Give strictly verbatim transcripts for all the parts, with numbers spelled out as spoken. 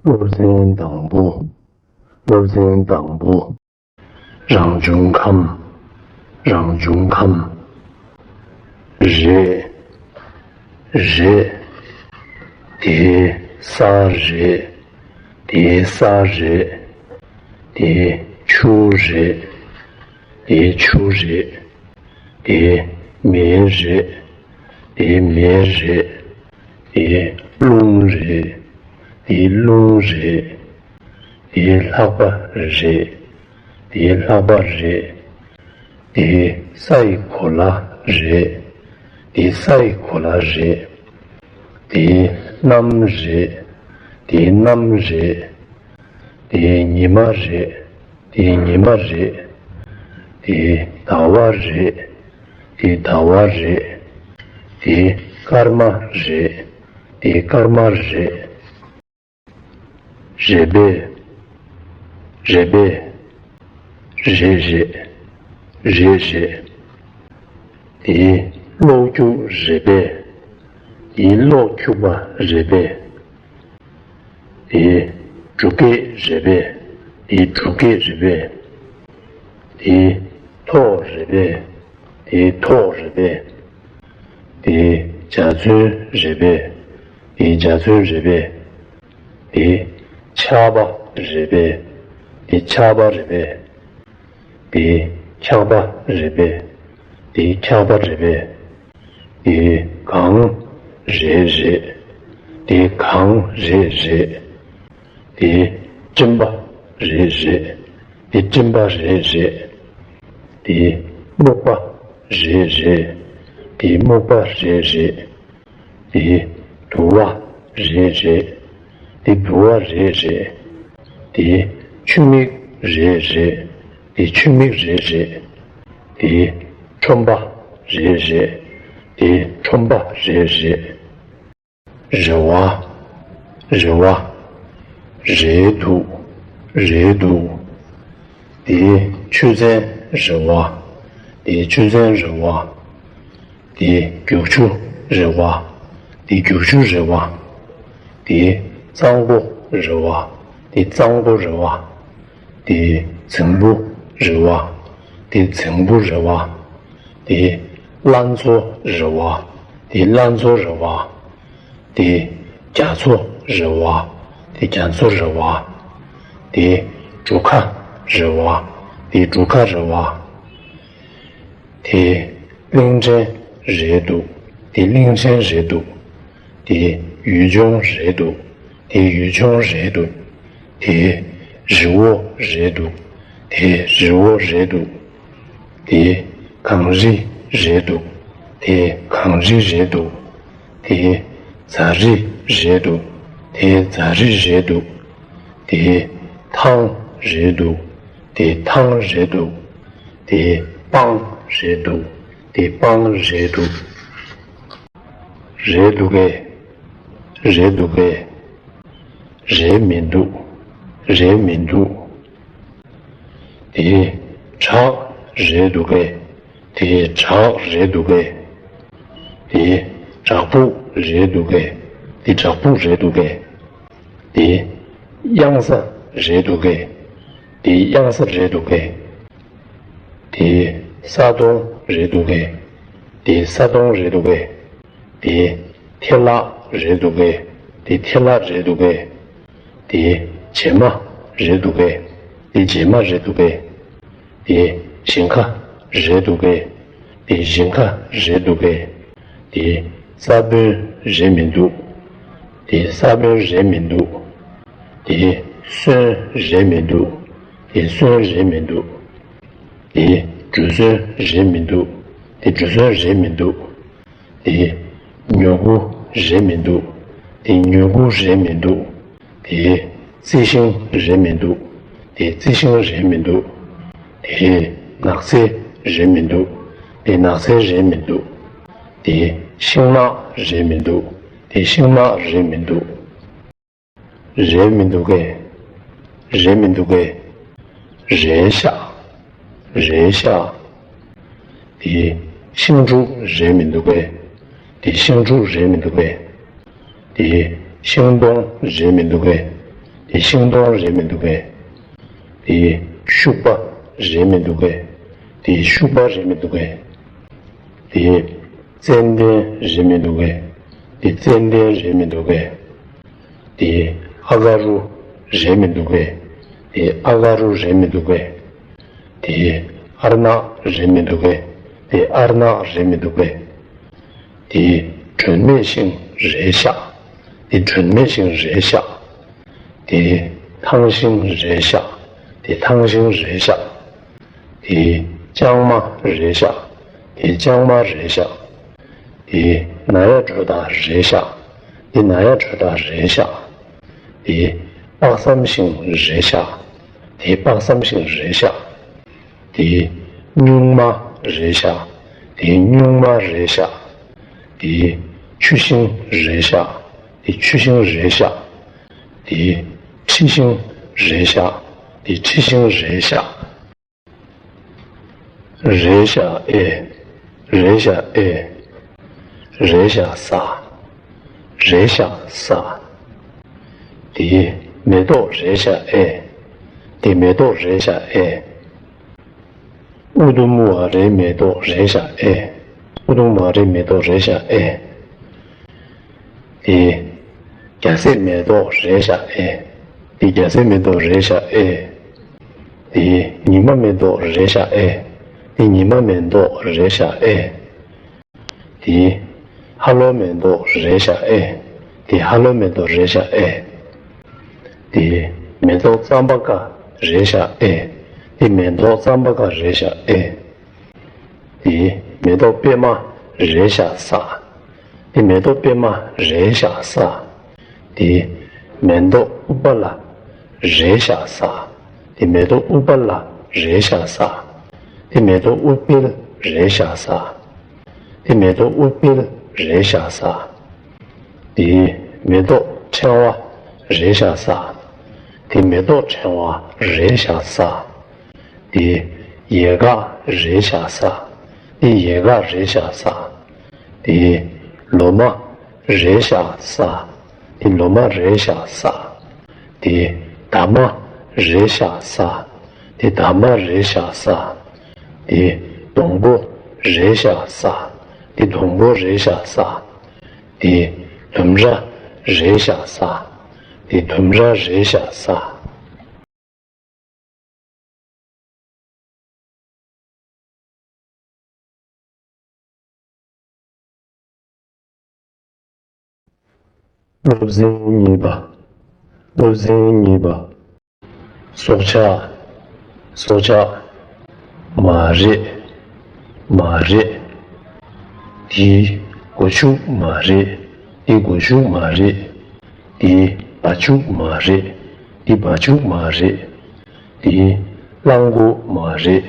སློབ་ཚན་དང་པོ། སློབ་ཚན་དང་པོ། རང་བྱུང་ཁམས། རང་བྱུང་ཁམས། རེད། རེད། དེ་ས་རེད། དེ་ས་རེད། དེ་ཆུ་རེད། དེ་ཆུ་རེད། དེ་མེ་རེད། དེ་མེ་རེད། དེ་རླུང་རེད། དེ་རླུང་རེད། དེ་ལྷགས་པ་རེད། དེ་ལྷགས་པ་རེད། དེ་ས་ཡི་གོ་ལ་རེད། དེ་ས་ཡི་གོ་ལ་རེད། དེ་གནམ་རེད། དེ་གནམ་རེད། དེ་ཉི་མ་རེད། དེ་ཉི་མ་རེད། དེ་ཟླ་བ་རེད། དེ་ཟླ་བ་རེད། དེ་སྐར་མ་རེད། དེ་སྐར་མ་རེད། རེད་པས། རེད་པས། རེད་རེད། རེད་རེད། དེ་གློག་འཁྱུག་རེད་པས། དེ་གློག་འཁྱུག་པ་རེད་པས། དེ་འབྲུག་སྐད་རེད་པས། དེ་འབྲུག་སྐད་རེད་པས། དེ་ཐོག་རེད་པས། དེ་ཐོག་རེད་པས། དེ་འཇའ་ཚོན་རེད་པས། དེ་འཇའ་ཚོན་རེད་པས། དེ་ཆར་པ་རེད་པས། དེ་ཆར་པ་རེད་པས། དེ་འཁྱག་པ་རེད་པས། དེ་འཁྱག་པ་རེད་པས། དེ་གངས་རེད་རེད། དེ་གངས་རེད་རེད། དེ་སྤྲིན་པ་རེད་རེད། དེ་སྤྲིན་པ་རེད་རེད། དེ་སྨུག་པ་རེད་རེད། དེ་སྨུག་པ་རེད་རེད། དེ་དུ་བ་རེད་རེད། དེ་དུ་བ་རེད་རེད། དེ་ཆུ་མིག་རེད་རེད། དེ་ཆུ་མིག་རེད་རེད། དེ་ཁྲོན་པ་རེད་རེད། དེ་ཁྲོན་པ་རེད་རེད། རེ་བ། རེ་བ། རེད་འདུག་རེད་འདུག་དེ་ཆུ་ཚན་རེད་པ། དེ་ཆུ་ཚན་རེད་པ། དེ་རྒྱུག་ཆུ་རེད་པ། དེ་རྒྱུག་ཆུ་རེད་པ། དེ་གཙང་པོ་རེད་པ། དེ་གཙང་པོ་རེད་པ། དེ་རྫིང་བུ་རེད་པ། དེ་རྫིང་བུ་རེད་པ། དེ་ལྷ་མཚོ་རེད་པ། དེ་ལྷ་མཚོ་རེད་པ། དེ་རྒྱ་མཚོ་རེད་པ། དེ་རྒྱ་མཚོ་རེད་པ། དེ་གྲུ་ཁ་རེད་པ། དེ་གྲུ་ཁ་རེད་པ། དེ་གླིང་ཕྲན་རེད་འདུག་དེ་གླིང་ཕྲན་རེད་འདུག་དེ་ཡུལ་ལྗོངས་རེད་འདུག་དེ་ཡུལ་ལྗོངས་རེད་འདུག་དེ་རི་བོ་རེད་འདུག་དེ་རི་བོ་རེད་འདུག་དེ་གངས་རི་རེད་འདུག་དེ་གངས་རི་རེད་འདུག་དེ་རྫ་རི་རེད་འདུག་དེ་རྫ་རི་རེད་འདུག་དེ་ཐང་རེད་འདུག་དེ་ཐང་རེད་འདུག་དེ་སྤང་རེད་འདུག་དེ་སྤང་རེད་འདུག་རེད་འདུག་གས། རེད་འདུག་གས། རེད་མི་འདུག་རེད་མི་འདུག་དེ་བྲག་རེད་འདུག་གས། དེ་བྲག་རེད་འདུག་གས། དེ་བྲག་ཕུག་རེད་འདུག་གས། དེ་བྲག་ཕུག་རེད་འདུག་གས། དེ་གཡང་ས་རེད་འདུག་གས། དེ་གཡང་ས་རེད་འདུག་གས། དེ་ས་དོང་རེད་འདུག་གས། དེ་ས་དོང་རེད་འདུག་གས། དེ་ཐལ་ལག་རེད་འདུག་གས། དེ་ཐལ་ལག་རེད་འདུག་གས། དེ་བྱེ་མ་རེད་འདུག་གས། དེ་བྱེ་མ་རེད་འདུག་གས། དེ་ཞིང་ཁ་རེད་འདུག་གས། དེ་ཞིང་ཁ་རེད་འདུག་གས། དེ་ས་བོན་རེད་མི་འདུག་དེ་ས་བོན་རེད་མི་འདུག་དེ་སོན་རེད་མི་འདུག་དེ་སོན་རེད་མི་འདུག་དེ་འབྲུ་སོན་རེད་མི་འདུག་དེ་འབྲུ་སོན་རེད་མི་འདུག་དེ་མྱུ་གུ་རེད་མི་འདུག་དེ་མྱུ་གུ་རེད་མི་འདུག་དེ་རྩི་ཤིང་རེད་མི་འདུག་དེ་རྩི་ཤིང་རེད་མི་འདུག་དེ་ནགས་ཚལ་རེད་མི་འདུག་དེ་ནགས་ཚལ་རེད་མི་འདུག་དེ་ཤིང་ནགས་རེད་མི་འདུག་དེ་ཤིང་ནགས་རེད་མི་འདུག་རེད་མི་འདུག་གས། རེད་མི་འདུག་གས། རེད་ཤག་རེད་ཤག་དེ་ཤིང་འབྲུག་རེད་མི་འདུག་གས། དེ་ཤིང་འབྲུག་རེད་མི་འདུག་གས། དེ་ཤིང་སྡོང་རེད་མི་འདུག་གས། དེ་ཤིང་སྡོང་རེད་མི་འདུག་གས། དེ་ཤུག་པ་རེད་མི་འདུག་གས། དེ་ཤུག་པ་རེད་མི་འདུག་གས། དེ་ཙན་དན་རེད་མི་འདུག་གས། དེ་ཙན་དན་རེད་མི་འདུག་གས། དེ་ཨ་ག་རུ་རེད་མི་འདུག་གས། དེ་ཨ་ག་རུ་རེད་མི་འདུག་གས། དེ་ཨར་ནག་རེད་མི་འདུག་གས། དེ་ཨར་ནག་རེད་མི་འདུག་གས། དེ་སྒྲོན་མེ་ཤིང་རེད་ཤག། དེ་སྒྲོན་མེ་ཤིང་རེད་ཤག། དེ་ཐང་ཤིང་རེད་ཤག། དེ་ཐང་ཤིང་རེད་ཤག། དེ་ལྕང་མ་རེད་ཤག། དེ་ལྕང་མ་རེད་ཤག། དེ་ན་ཡ་དྲོད་ཐག་རེད་ཤག། དེ་ན་ཡ་དྲོད་ཐག་རེད་ཤག། དེ་དཔག་བསམ་ཤིང་རེད་ཤག། དེ་དཔག་བསམ་ཤིང་རེད་ཤག། དེ་སྨྱུག་མ་རེད་ཤག། དེ་སྨྱུག་མ་རེད་ཤག། དེ་ཆུ་ཤིང་རེད་ཤག། དེ་ཆུ་ཤིང་རེད་ཤག། དེ་འཁྲི་ཤིང་རེད་ཤག། དེ་འཁྲི་ཤིང་རེད་ཤག། རེད་ཤག་ཨེ། རེད་ཤག་ཨེ། རེད་ཤག་ཟ། རེད་ཤག་ཟ། དེ་མེ་ཏོག་རེད་ཤག་ཨེ། དེ་མེ་ཏོག་རེད་ཤག་ཨེ། ཨུ་དུམ་བ་རེད་མེ་ཏོག་རེད་ཤག་ཨེ། ཨུ་དུམ་བ་རེད་མེ་ཏོག་རེད་ཤག་ཨེ། དེ་རྒྱ་སེ་མེ་ཏོག་རེད་ཤག་ཨེ། དེ་རྒྱ་སེ་མེ་ཏོག་རེད་ཤག་ཨེ། དེ་ཉི་མ་མེ་ཏོག་རེད་ཤག་ཨེ། དེ་ཉི་མ་མེ་ཏོག་རེད་ཤག་ཨེ། དེ་ཧ་ལོ་མེ་ཏོག་རེད་ཤག་ཨེ། དེ་ཧ་ལོ་མེ་ཏོག་རེད་ཤག་ཨེ། དེ་མེ་ཏོག་རྩམ་པ་ཀ་རེད་ཤག་ཨེ། དེ་མེ་ཏོག་རྩམ་པ་ཀ་རེད་ཤག་ཨེ། དེ་མེ་ཏོག་པད་མ་རེད་ཤག་ཟ། དེ་མེ་ཏོག་པད་མ་རེད་ཤག་ཟ། དེ་མེ་ཏོག་ཨུཏྤ་ལ་རེད་ཤག་ཟ། དེ་མེ་ཏོག་ཨུཏྤ་ལ་རེད་ཤག་ཟ། དེ་མེ་ཏོག་ཨུཏྤལ་རེད་ཤག་ཟ། དེ་མེ་ཏོག་ཨུཏྤལ་རེད་ཤག་ཟ། དེ་མེ་ཏོག་ཕྲེང་བ་རེད་ཤག་ཟ། དེ་མེ་ཏོག་ཕྲེང་བ་རེད་ཤག་ཟ། དེ་ཡལ་ག་རེད་ཤག་ཟ། དེ་ཡལ་ག་རེད་ཤག་ཟ། དེ་ལོ་མ་རེད་ཤག་ཟ། དེ་ལོ་མ་རེད་ཤག་ཟ། དེ་འདབ་མ་རེད་ཤག་ཟ། དེ་འདབ་མ་རེད་ཤག་ཟ། དེ་སྡོང་པོ་རེད་ཤག་ཟ། དེ་སྡོང་པོ་རེད་ཤག་ཟ། དེ་ལྡུམ་ར་རེད་ཤག་ཟ། དེ་ལྡུམ་ར་རེད་ཤག་ཟ། སློབ་ཚན་གཉིས་པ། སློབ་ཚན་གཉིས་པ། སྲོག་ཆགས། སྲོག་ཆགས། མ་རེད། མ་རེད། འདི་སྒོ་ཕྱུགས་མ་རེད། འདི་སྒོ་ཕྱུགས་མ་རེད། འདི་བ་ཕྱུགས་མ་རེད། འདི་བ་ཕྱུགས་མ་རེད། འདི་གླང་མགོ་མ་རེད།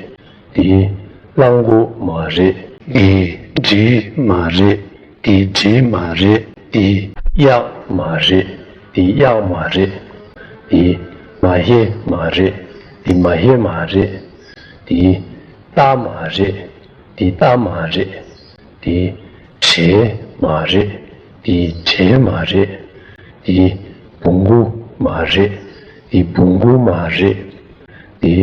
འདི་གླང་མགོ་མ་རེད། འདི་འབྲི་མ་རེད། འདི་འབྲི་མ་རེད། འདི་གཡག་མ་རེད། འདི་གཡག་མ་རེད། འདི་མ་ཧེ་མ་རེད། འདི་མ་ཧེ་མ་རེད། འདི་རྟ་མ་རེད། འདི་རྟ་མ་རེད། འདི་བྲེ་མ་རེད། འདི་བྲེ་མ་རེད། འདི་བོང་གུ་མ་རེད། འདི་བོང་གུ་མ་རེད། འདི་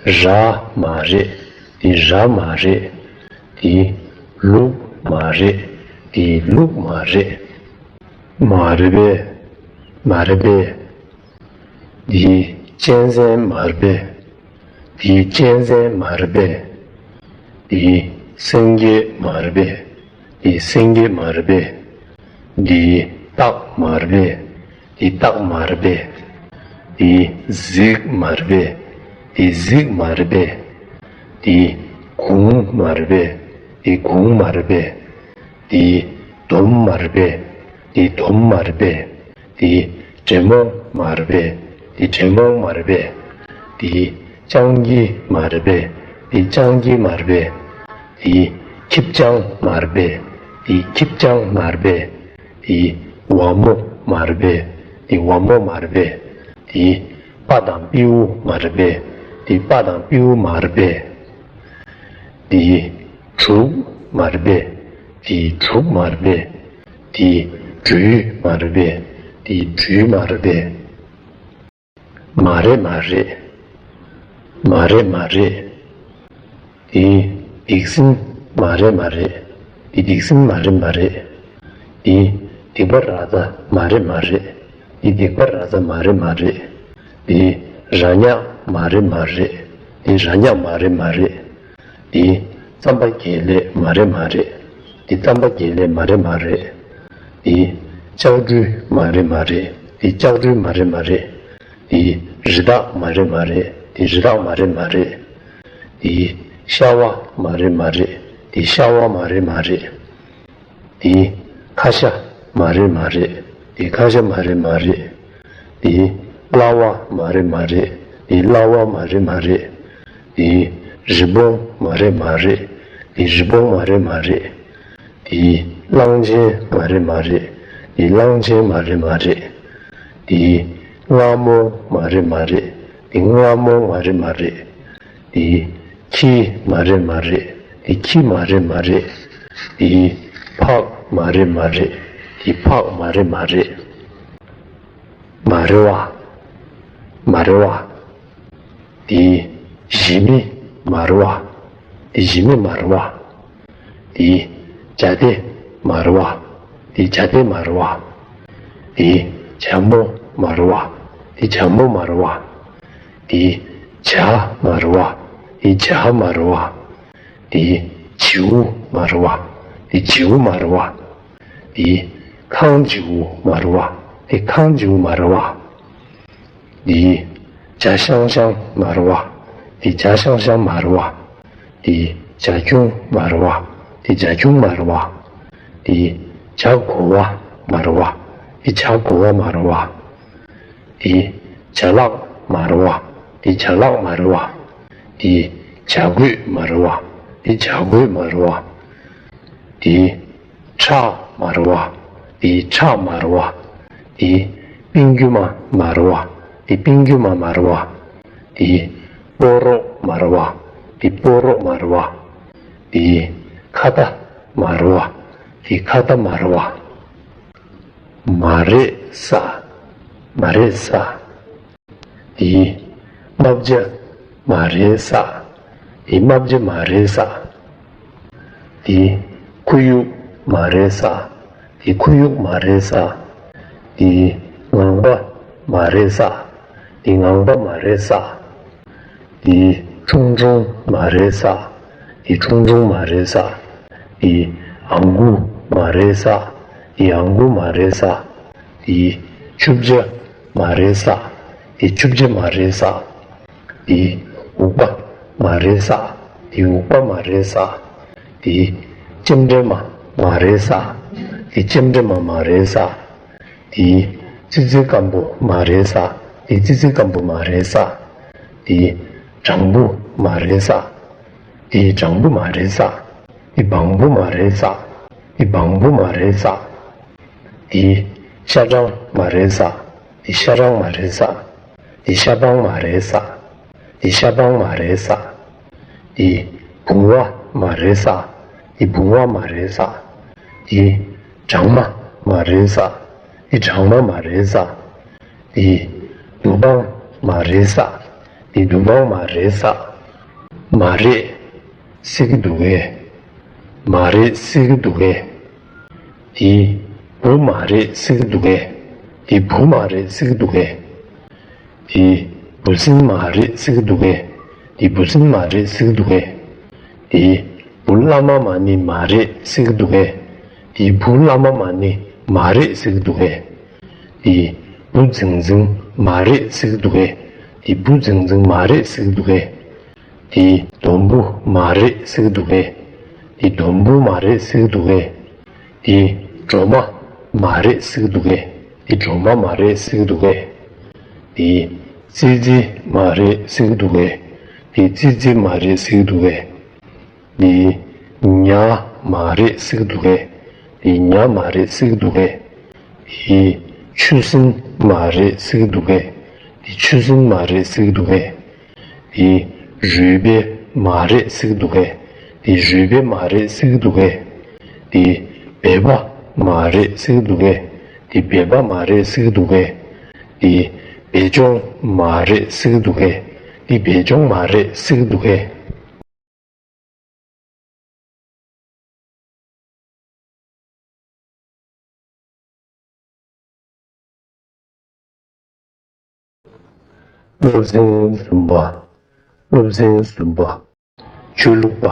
ར་མ་རེད། འདི་ར་མ་རེད། འདི་ལུག་མ་རེད། འདི་ལུག་མ་རེད། མ་རེད་པས། མ་རེད་པས། འདི་གཅན་གཟན་མ་རེད་པས། འདི་གཅན་གཟན་མ་རེད་པས། འདི་སེང་གེ་མ་རེད་པས། འདི་སེང་གེ་མ་རེད་པས། འདི་སྟག་མ་རེད་པས། འདི་སྟག་མ་རེད་པས། འདི་གཟིག་མ་རེད་པས། འདི་གཟིག་མ་རེད་པས། འདི་གུང་མ་རེད་པས། འདི་གུང་མ་རེད་པས། འདི་དོམ་མ་རེད་པས། འདི་དོམ་མ་རེད་པས། འདི་དྲེད་མོང་མ་རེད་པས། འདི་དྲེད་མོང་མ་རེད་པས། འདི་སྤྱང་ཀི་མ་རེད་པས། འདི་སྤྱང་ཀི་མ་རེད་པས། འདི་ཁྱི་སྤྱང་མ་རེད་པས། འདི་ཁྱི་སྤྱང་མ་རེད་པས། འདི་ཝ་མོ་མ་རེད་པས། འདི་ཝ་མོ་མ་རེད་པས། འདི་པ་དང་པིའུ་མ་རེད་པས། འདི་པ་དང་པིའུ་མ་རེད་པས། འདི་གྲུག་མ་རེད་པས། འདི་གྲུག་མ་རེད་པས། འདི་སྦྲུལ་མ་རེད་པས། འདི་སྦྲུལ་མ་རེད་པས། མ་རེད་མ་རེད། མ་རེད་མ་རེད། འདི་སྡིག་སྲིན་མ་རེད་མ་རེད། འདི་སྡིག་སྲིན་མ་རེད་མ་རེད། འདི་སྡིག་པ་ར་ཙ་མ་རེད་མ་རེད། འདི་སྡིག་པ་ར་ཙ་མ་རེད་མ་རེད། འདི་ར་ཉག་མ་རེད་མ་རེད། འདི་ར་ཉག་མ་རེད་མ་རེད། འདི་རྩམ་པ་རྒྱལ་ལེ་མ་རེད་མ་རེད། འདི་རྩམ་པ་རྒྱལ་ལེ་མ་རེད་མ་རེད། འདི་ལྕགས་སྦྲུལ་མ་རེད་མ་རེད། འདི་ལྕགས་སྦྲུལ་མ་རེད་མ་རེད། འདི་རི་དྭགས་མ་རེད་མ་རེད། འདི་རི་དྭགས་མ་རེད་མ་རེད། འདི་ཤ་བ་མ་རེད་མ་རེད། འདི་ཤ་བ་མ་རེད་མ་རེད། འདི་ཁ་ཤ་མ་རེད་མ་རེད། འདི་ཁ་ཤ་མ་རེད་མ་རེད། འདི་གླ་བ་མ་རེད་མ་རེད། འདི་གླ་བ་མ་རེད་མ་རེད། འདི་རི་བོང་མ་རེད་མ་རེད། འདི་རི་བོང་མ་རེད་མ་རེད། འདི་གླང་ཆེན་མ་རེད་མ་རེད། འདི་གླང་ཆེན་མ་རེད་མ་རེད། འདི་མངར་མོ་མ་རེད་མ་རེད། འདི་མངར་མོ་མ་རེད་མ་རེད། འདི་ཁྱི་མ་རེད་མ་རེད། འདི་ཁྱི་མ་རེད་མ་རེད། འདི་ཕག་མ་རེད་མ་རེད། འདི་ཕག་མ་རེད་མ་རེད། མ་རེད་བ། མ་རེད་བ། འདི་གཞི་མི་མ་རེད་བ། འདི་གཞི་མི་མ་རེད་བ། འདི་བྱ་དེ་མ་རེད་བ། འདི་བྱ་དེ་མ་རེད་བ། འདི་བྱ་མོ་མ་རེད་བ། འདི་བྱ་མོ་མ་རེད་བ། འདི་བྱ་མ་རེད་བ། འདི་བྱ་མ་རེད་བ། འདི་བྱིའུ་མ་རེད་བ། འདི་བྱིའུ་མ་རེད་བ། འདི་ཁང་བྱིའུ་མ་རེད་བ། འདི་ཁང་བྱིའུ་མ་རེད་བ། འདི་བྱ་ཤང་ཤང་མ་རེད་བ། འདི་བྱ་ཤང་ཤང་མ་རེད་བ། འདི་བྱ་ཁྱུང་མ་རེད་བ། འདི་བྱ་ཁྱུང་མ་རེད་བ། འདི་བྱ་གོ་བ་མ་རེད་བ། འདི་བྱ་གོ་བ་མ་རེད་བ། འདི་བྱ་ལག་མ་རེད་བ། འདི་བྱ་ལག་མ་རེད་བ། འདི་བྱ་རྒོད་མ་རེད་བ། འདི་བྱ་རྒོད་མ་རེད་བ། འདི་ཁྲག་མ་རེད་བ། འདི་ཁྲག་མ་རེད་བ། འདི་སྤུན་རྒྱུ་མ་མ་རེད་བ། འདི་སྤུན་རྒྱུ་མ་མ་རེད་བ། འདི་སྤོ་རོག་མ་རེད་བ། འདི་སྤོ་རོག་མ་རེད་བ། འདི་ཁ་ཏ་མ་རེད་བ། འདི་ཁ་ཏ་མ་རེད་བ། མ་རེད་ས། མ་རེད་ས། འདི་རྨ་བྱ་མ་རེད་ས། འདི་རྨ་བྱ་མ་རེད་ས། འདི་ཁོར་ཡུག་མ་རེད་ས། འདི་ཁོར་ཡུག་མ་རེད་ས། འདི་ངང་པ་མ་རེད་ས། འདི་ངང་པ་མ་རེད་ས། འདི་ཁྲུང་ཁྲུང་མ་རེད་ས། འདི་ཁྲུང་ཁྲུང་མ་རེད་ས། འདི་ཨང་ཀུ་མ་རེད་ས། འདི་ཨང་ཀུ་མ་རེད་ས། འདི་ཆུ་བྱ་མ་རེད་ས། འདི་ཆུ་བྱ་མ་རེད་ས། འདི་འུག་པ་མ་རེད་ས། འདི་འུག་པ་མ་རེད་ས། འདི་ལྕེམ་དྲེད་མ་མ་རེད་ས། འདི་ལྕེམ་དྲེད་མ་མ་རེད་ས། འདི་ཙི་ཙི་སྐམ་པོ་མ་རེད་ས། འདི་ཙི་ཙི་སྐམ་པོ་མ་རེད་ས། འདི་སྦྲང་བུ་མ་རེད་ས། འདི་སྦྲང་བུ་མ་རེད་ས། འདི་སྦང་བུ་མ་རེད་ས། འདི་སྦང་བུ་མ་རེད་ས། འདི་ཤ་སྦྲང་མ་རེད་ས། འདི་ཤ་སྦྲང་མ་རེད་ས། འདི་ཤ་སྦྲང་མ་རེད་ས། འདི་ཤ་སྦྲང་མ་རེད་ས། འདི་བུང་བ་མ་རེད་ས། འདི་བུང་བ་མ་རེད་ས། འདི་སྦྲང་མ་མ་རེད་ས། འདི་སྦྲང་མ་མ་རེད་ས། འདི་དུ་སྦང་མ་རེད་ས། འདི་དུ་སྦང་མ་རེད་ས། མ་རེད། ཟེར་གྱི་འདུག་གས། མ་རེད་ཟེར་གྱི་འདུག་གས། འདི་བུ་མ་རེད་ཟེར་གྱི་འདུག་གས། འདི་བུ་མ་རེད་ཟེར་གྱི་འདུག་གས། འདི་བུ་སྲིན་མ་རེད་ཟེར་གྱི་འདུག་གས། འདི་བུ་སྲིན་མ་རེད་ཟེར་གྱི་འདུག་གས། འདི་བུ་བླ་མ་མ་ཎི་མ་རེད་ཟེར་གྱི་འདུག་གས། འདི་བུ་བླ་མ་མ་ཎི་མ་རེད་ཟེར་གྱི་འདུག་གས། འདི་བུ་འཛིང་འཛིང་མ་རེད་ཟེར་གྱི་འདུག་གས། འདི་བུ་འཛིང་འཛིང་མ་རེད་ཟེར་གྱི་འདུག་གས། འདི་སྡོང་བུ་མ་རེད་ཟེར་གྱི་འདུག་གས། འདི་སྡོང་བུ་མ་རེད་ཟེར་གྱི་འདུག་གས། འདི་སྒྲོལ་མ་མ་རེད་ཟེར་གྱི་འདུག་གས། འདི་སྒྲོལ་མ་མ་རེད་ཟེར་གྱི་འདུག་གས། འདི་ཙི་ཙི་མ་རེད་ཟེར་གྱི་འདུག་གས། འདི་ཙི་ཙི་མ་རེད་ཟེར་གྱི་འདུག་གས། འདི་ཉ་མ་རེད་ཟེར་གྱི་འདུག་གས། འདི་ཉ་མ་རེད་ཟེར་གྱི་འདུག་གས། འདི་ཆུ་སྲིན་མ་རེད་ཟེར་གྱི་འདུག་གས། འདི་ཆུ་སྲིན་མ་རེད་ཟེར་གྱི་འདུག་གས། འདི་རུས་སྦལ་མ་རེད་ཟེར་གྱི་འདུག་གས། འདི་རུས་སྦལ་མ་རེད་ཟེར་གྱི་འདུག་གས། འདི་སྦལ་པ་མ་རེད་ཟེར་གྱི་འདུག་གས། འདི་སྦལ་པ་མ་རེད་ཟེར་གྱི་འདུག་གས། འདི་ བེད་སྦྱོང་མ་རེད་ཟེར་གྱི་འདུག་གས། འདི་བེད་སྦྱོང་མ་རེད་ཟེར་གྱི་འདུག་གས། སློབ་ཚན་གསུམ་པ། སློབ་ཚན་གསུམ་པ། ཆོས་ལུགས་པ།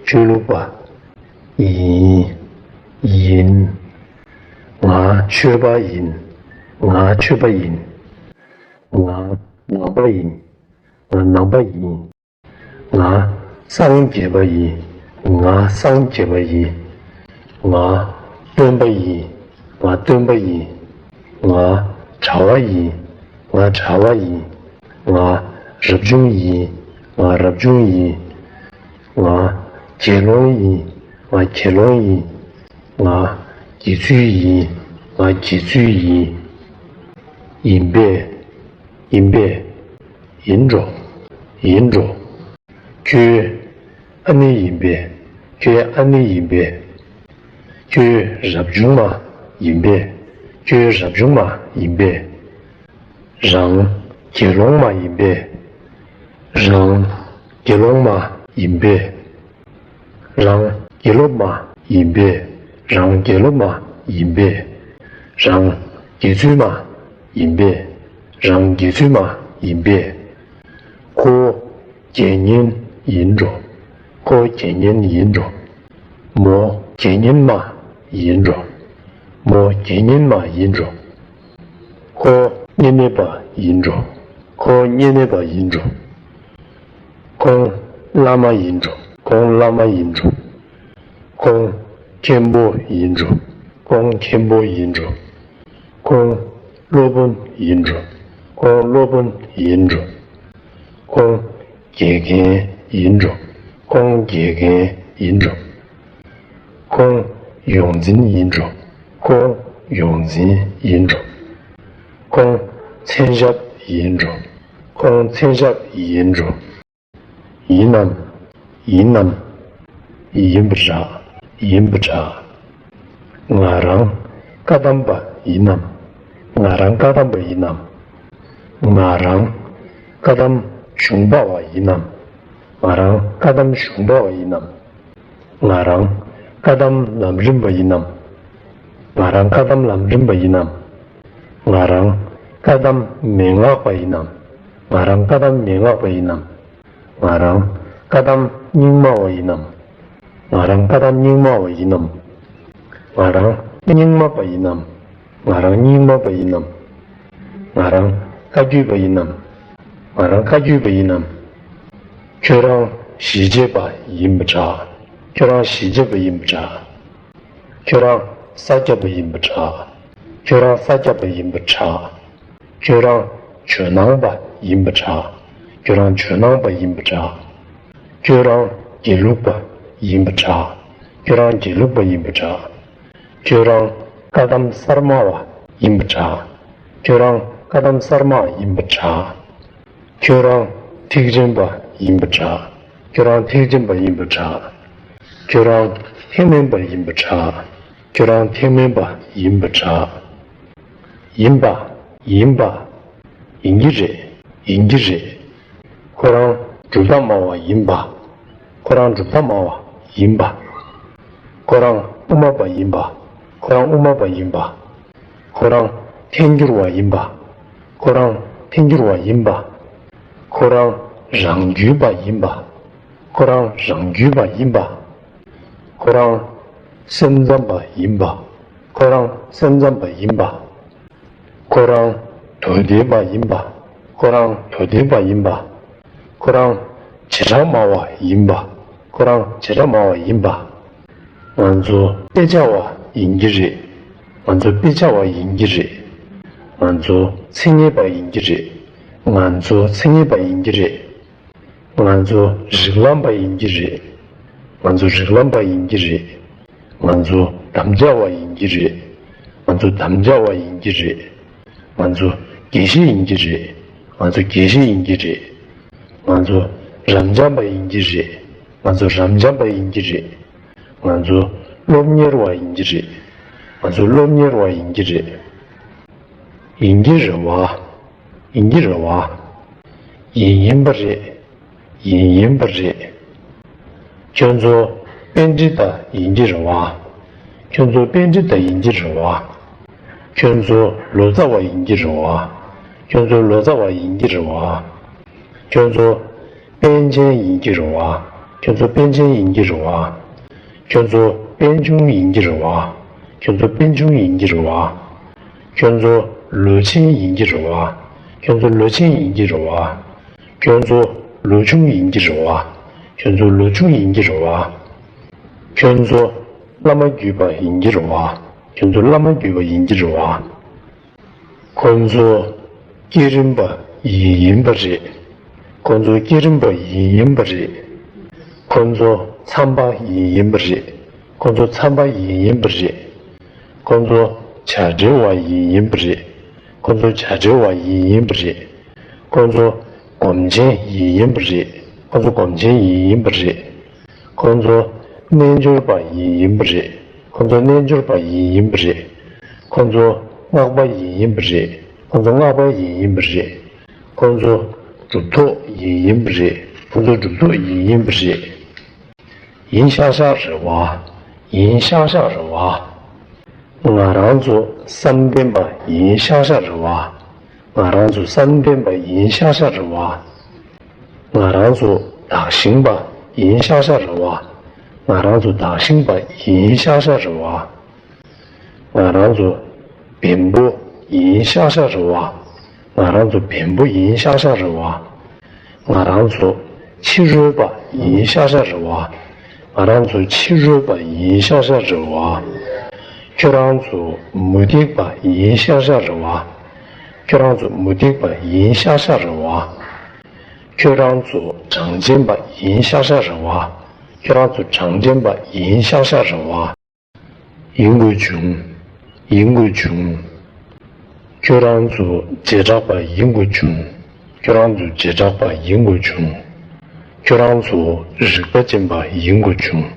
ཆོས་ལུགས་པ། ཡིན། ཡིན། ང་ཆོས་པ་ཡིན། ང་ཆོས་པ་ཡིན། ང་ནང་པ་ཡིན། ང་ནང་པ་ཡིན། ང་སངས་རྒྱས་པ་ཡིན། ང་སངས་རྒྱས་པ་ཡིན། ང་སྟོན་པ་ཡིན། ང་སྟོན་པ་ཡིན། ང་གྲྭ་བ་ཡིན། ང་གྲྭ་བ་ཡིན། ང་རབ་བྱུང་ཡིན། ང་རབ་བྱུང་ཡིན། ང་དགེ་སློང་ཡིན། ང་དགེ་སློང་ཡིན། ང་དགེ་ཚུལ་ཡིན། ང་དགེ་ཚུལ་ཡིན། ཡིན་པས། ཡིན་པས། ཡིན་འགྲོ། ཡིན་འགྲོ། ཁྱོད་ཨ་ནེ་ཡིན་པས། ཁྱོད་ཨ་ནེ་ཡིན་པས། ཁྱོད་རབ་བྱུང་མ་ཡིན་པས། ཁྱོད་རབ་བྱུང་མ་ཡིན་པས། རང་དགེ་སློང་མ་ཡིན་པས། རང་དགེ་སློང་མ་ཡིན་པས། རང་དགེ་སློབ་མ་ཡིན་པས། རང་དགེ་སློབ་མ་ཡིན་པས། རང་དགེ་ཚུལ་མ་ཡིན་པས། རང་དགེ་ཚུལ་མ་ཡིན་པས། ཁོ་དགེ་བསྙེན་ཡིན་འགྲོ། ཁོ་དགེ་བསྙེན་ཡིན་འགྲོ། མོ་དགེ་བསྙེན་མ་ཡིན་འགྲོ། མོ་དགེ་བསྙེན་མ་ཡིན་འགྲོ། ཁོ་བསྙེན་གནས་པ་ཡིན་འགྲོ། ཁོ་བསྙེན་གནས་པ་ཡིན་འགྲོ། ཁོང་བླ་མ་ཡིན་འགྲོ། ཁོང་བླ་མ་ཡིན་འགྲོ། ཁོང་མཁན་པོ་ཡིན་འགྲོ། ཁོང་མཁན་པོ་ཡིན་འགྲོ། ཁོང་སློབ་དཔོན་ཡིན་འགྲོ། ཁོང་སློབ་དཔོན་ཡིན་འགྲོ། ཁོང་དགེ་རྒན་ཡིན་འགྲོ། ཁོང་དགེ་རྒན་ཡིན་འགྲོ། ཁོང་ཡོངས་འཛིན་ཡིན་འགྲོ། ཁོང་ཡོངས་འཛིན་ཡིན་འགྲོ། ཁོང་མཚན་ཞབས་ཡིན་འགྲོ། ཁོང་མཚན་ཞབས་ཡིན་འགྲོ། ཡིན་ནམ། ཡིན་ནམ། ཡིན་པ་འདྲ། ཡིན་པ་འདྲ། ང་རང་བཀའ་གདམས་པ་ཡིན་ནམ། ང་རང་བཀའ་གདམས་པ་ཡིན་ནམ། ང་རང་བཀའ་གདམས་གཞུང་པ་བ་ཡིན་ནམ། ང་རང་བཀའ་གདམས་གཞུང་པ་བ་ཡིན་ནམ། ང་རང་བཀའ་གདམས་ལམ་རིམ་པ་ཡིན་ནམ། ང་རང་བཀའ་གདམས་ལམ་རིམ་པ་ཡིན་ནམ། ང་རང་བཀའ་གདམས་མན་ངག་པ་ཡིན་ནམ། ང་རང་བཀའ་གདམས་མན་ངག་པ་ཡིན་ནམ། ང་རང་བཀའ་གདམས་རྙིང་མ་བ་ཡིན་ནམ། ང་རང་བཀའ་གདམས་རྙིང་མ་བ་ཡིན་ནམ། ང་རང་རྙིང་མ་པ་ཡིན་ནམ། ང་རང་རྙིང་མ་པ་ཡིན་ནམ། ང་རང་བཀའ་བརྒྱུད་པ་ཡིན་ནམ། ང་རང་བཀའ་བརྒྱུད་པ་ཡིན་ནམ། ཁྱོད་རང་གཞིས་བྱེས་པ་ཡིན་པ་འདྲ། ཁྱོད་རང་གཞིས་བྱེས་པ་ཡིན་པ་འདྲ། ཁྱོད་རང་ས་སྐྱ་པ་ཡིན་པ་འདྲ། ཁྱོད་རང་ས་སྐྱ་པ་ཡིན་པ་འདྲ། ཁྱོད་རང་ཇོ་ནང་པ་ཡིན་པ་འདྲ། ཁྱོད་རང་ཇོ་ནང་པ་ཡིན་པ་འདྲ། ཁྱོད་རང་དགེ་ལུགས་པ་ཡིན་པ་འདྲ། ཁྱོད་རང་དགེ་ལུགས་པ་ཡིན་པ་འདྲ། ཁྱོད་རང་བཀའ་གདམས་གསར་མ་བ་ཡིན་པ་འདྲ། ཁྱོད་རང་བཀའ་གདམས་གསར་མ་ཡིན་པ་འདྲ། ཁྱོད་རང་ཐེག་ཆེན་པ་ཡིན་པ་འདྲ། ཁྱོད་རང་ཐེག་ཆེན་པ་ཡིན་པ་འདྲ། ཁྱོད་རང་ཐེག་དམན་པ་ཡིན་པ་འདྲ། ཁྱོད་རང་ཐེག་དམན་པ་ཡིན་པ་འདྲ། ཡིན་པ། ཡིན་པ། ཡིན་གྱི་རེད། ཡིན་གྱི་རེད། ཁོ་རང་གྲུབ་མཐའ་སྨྲ་བ་ཡིན་པ། ཁོ་རང་གྲུབ་མཐའ་སྨྲ་བ་ཡིན་པ། ཁོ་རང་དབུ་མ་པ་ཡིན་པ། ཁོ་རང་དབུ་མ་པ་ཡིན་པ། ཁོ་རང་ཐལ་འགྱུར་བ་ཡིན་པ། ཁོ་རང་ཐལ་འགྱུར་བ་ཡིན་པ། ཁོ་རང་རང་རྒྱུད་པ་ཡིན་པ། ཁོ་རང་རང་རྒྱུད་པ་ཡིན་པ། ཁོ་རང་སེམས་ཙམ་པ་ཡིན་པ། ཁོ་རང་སེམས་ཙམ་པ་ཡིན་པ། ཁོ་རང་མདོ་སྡེ་པ་ཡིན་པ། ཁོ་རང་མདོ་སྡེ་པ་ཡིན་པ། ཁོ་རང་བྱེ་བྲག་སྨྲ་བ་ཡིན་པ། ཁོ་རང་བྱེ་བྲག་སྨྲ་བ་ཡིན་པ། ང་ཚོ་དཔེ་ཆ་བ་ཡིན་གྱི་རེད། ང་ཚོ་དཔེ་ཆ་བ་ཡིན་གྱི་རེད། ང་ཚོ་མཚན་ཉིད་པ་ཡིན་གྱི་རེད། ང་ཚོ་མཚན་ཉིད་པ་ཡིན་གྱི་རེད། ང་ཚོ་རིགས་ལམ་པ་ཡིན་གྱི་རེད། ང་ཚོ་རིགས་ལམ་པ་ཡིན་གྱི་རེད། ང་ཚོ་དམ་བཅའ་བ་ཡིན་གྱི་རེད། ང་ཚོ་དམ་བཅའ་བ་ཡིན་གྱི་རེད། ང་ཚོ་དགེ་བཤེས་ཡིན་གྱི་རེད། ང་ཚོ་དགེ་བཤེས་ཡིན་གྱི་རེད། ང་ཚོ་རབ་འབྱམས་པ་ཡིན་གྱི་རེད། ང་ཚོ་རབ་འབྱམས་པ་ཡིན་གྱི་རེད། ང་ཚོ་སློབ་གཉེར་བ་ཡིན་གྱི་རེད། ང་ཚོ་སློབ་གཉེར་བ་ཡིན་གྱི་རེད། ཡིན་གྱི་རེད་བ། ཡིན་གྱི་རེད་བ། ཡིན་ཡིན་པ་རེད། ཡིན་ཡིན་པ་རེད། ཁྱོད་ཚོ་པཎྜི་ཏ་ཡིན་གྱི་རེད་བ། ཁྱོད་ཚོ་པཎྜི་ཏ་ཡིན་གྱི་རེད་བ། ཁྱོད་ཚོ་ལོ་ཙཱ་བ་ཡིན་གྱི་རེད་བ། ཁྱོད་ཚོ་ལོ་ཙཱ་བ་ཡིན་གྱི་རེད་བ། ཁྱོད་ཚོ་པཎ་ཆེན་ཡིན་གྱི་རེད་བ། ཁྱོད་ཚོ་པཎ་ཆེན་ཡིན་གྱི་རེད་བ། ཁྱོད་ཚོ་པཎ་ཆུང་ཡིན་གྱི་རེད་བ། ཁྱོད་ཚོ་པཎ་ཆུང་ཡིན་གྱི་རེད་བ། ཁྱོད་ཚོ་ལོ་ཆེན་ཡིན་གྱི་རེད་བ། ཁྱོད་ཚོ་ལོ་ཆེན་ཡིན་གྱི་རེད་བ། ཁྱོད་ཚོ་ལོ་ཆུང་ཡིན་གྱི་རེད་བ། ཁྱོད་ཚོ་ལོ་ཆུང་ཡིན་གྱི་རེད་བ། ཁྱོད་ཚོ་བླ་མ་བརྒྱུད་པ་ཡིན་གྱི་རེད་བ། ཁྱོད་ཚོ་བླ་མ་བརྒྱུད་པ་ཡིན་གྱི་རེད་བ། ཁོ་ཚོ་བསྐྱེད་རིམ་པ་ཡིན་ཡིན་པ་རེད། ཁོ་ཚོ་བསྐྱེད་རིམ་པ་ཡིན་ཡིན་པ་རེད། ཁོ་ཚོ་མཚམས་པ་ཡིན་ཡིན་པ་རེད། ཁོ་ཚོ་མཚམས་པ་ཡིན་ཡིན་པ་རེད། ཁོ་ཚོ་བྱ་བྲལ་བ་ཡིན་ཡིན་པ་རེད། ཁོ་ཚོ་བྱ་བྲལ་བ་ཡིན་ཡིན་པ་རེད། ཁོ་ཚོ་སྒོམ་ཆེན་ཡིན་ཡིན་པ་རེད། ཁོ་ཚོ་སྒོམ་ཆེན་ཡིན་ཡིན་པ་རེད། ཁོ་ཚོ་རྣལ་འབྱོར་པ་ཡིན་ཡིན་པ་རེད། ཁོ་ཚོ་རྣལ་འབྱོར་པ་ཡིན་ཡིན་པ་རེད། ཁོ་ཚོ་སྔགས་པ་ཡིན་ཡིན་པ་རེད། ཁོ་ཚོ་སྔགས་པ་ཡིན་ཡིན་པ་རེད། ཁོ་ཚོ་གྲུབ་ཐོབ་ཡིན་ཡིན་པ་རེད། ཁོ་ཚོ་གྲུབ་ཐོབ་ཡིན་ཡིན་པ་རེད། ཡིན་ཤག་ཤག་རེད་བ། ཡིན་ཤག་ཤག་རེད་བ། ང་རང་ཚོ་བསམ་གཏན་པ་ཡིན་ཤག་ཤག་རེད་བ། ང་རང་ཚོ་བསམ་གཏན་པ་ཡིན་ཤག་ཤག་རེད་བ། ང་རང་ཚོ་བདག་ཞིང་པ་ཡིན་ཤག་ཤག་རེད་བ། ང་རང་ཚོ་བདག་ཞིང་པ་ཡིན་ཤག་ཤག་རེད་བ། ང་རང་ཚོ་བེམ་པོ་ཡིན་ཤག་ཤག་རེད་བ། ང་རང་ཚོ་བེམ་པོ་ཡིན་ཤག་ཤག་རེད་བ། ང་རང་ཚོ་ཕྱི་རོལ་པ་ཡིན་ཤག་ཤག་རེད་བ། ང་རང་ཚོ་ཕྱི་རོལ་པ་ཡིན་ཤག་ཤག་རེད་བ། ཁྱོད་རང་ཚོ་མུ་སྟེགས་པ་ཡིན་ཤག་ཤག་རེད་བ། ཁྱོད་རང་ཚོ་མུ་སྟེགས་པ་ཡིན་ཤག་ཤག་རེད་བ། ཁྱོད་རང་ཚོ་གྲངས་ཅན་པ་ཡིན་ཤག་ཤག་རེད་བ། ཁྱོད་རང་ཚོ་གྲངས་ཅན་པ་ཡིན་ཤག་ཤག་རེད་བ། ཡིན་དགོས་བྱུང་། ཡིན་དགོས་བྱུང་། ཁྱོད་རང་ཚོ་བྱེ་བྲག་པ་ཡིན་དགོས་བྱུང་། ཁྱོད་རང་ཚོ་བྱེ་བྲག་པ་ཡིན་དགོས་བྱུང་། ཁྱོད་རང་ཚོ་རིག་པ་ཅན་པ་ཡིན་དགོས་བྱུང་།